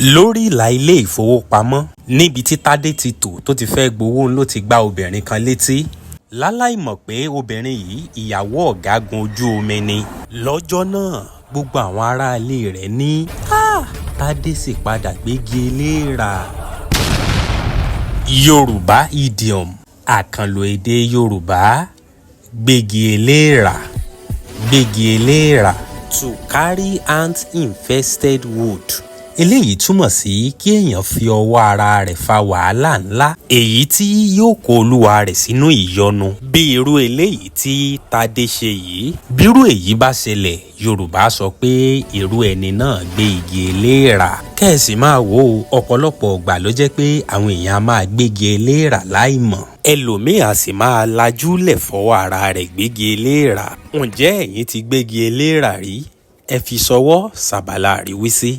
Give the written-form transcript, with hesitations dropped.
Lórí ìlà ilé ìfowópamọ́ níbi tí Tádé ti tò tó ti fẹ́ẹ́ gbowó ló ti gba obìnrin kan létí, láláì mọ̀ pé obìnrin yìí ìyàwó ọ̀gágun ojú omi ni. Lọ́jọ́ náà, gbogbo àwọn aráalé rẹ̀ ní Tádé sì padà gbégi eléèrà. Yorùbá idiom, àkànlò èdè Yorùbá: gbégi eléèrà, gbégi eléèrà, to carry ant infested wood. Eléyìí túmọ̀ sí kí èèyàn fi ọwọ́ ara rẹ̀ fa wàhálà ńlá, èyí tí yóò kó olúwa rẹ̀ sínú ìyọnu, bí irú eléyìí tí Tádé ṣe yìí. Bírú èyí bá ṣẹlẹ̀, Yorùbá sọ pé irú ẹni náà gbé igi eléèrà. Kẹ́ẹ̀sì máa wo, ọ̀pọ̀lọpọ̀ ọgbà ló jẹ́ pé àwọn èèyàn á máa gbégi eléèrà láì mọ̀. Ẹlòmíì á sì máa lajú lẹ̀ fọwọ́ ara rẹ̀ gbégi eléèrà. Ǹjẹ́ ẹ̀yin ti gbégi eléèrà rí? Ẹ fi ṣọwọ́ sábala àríwísí.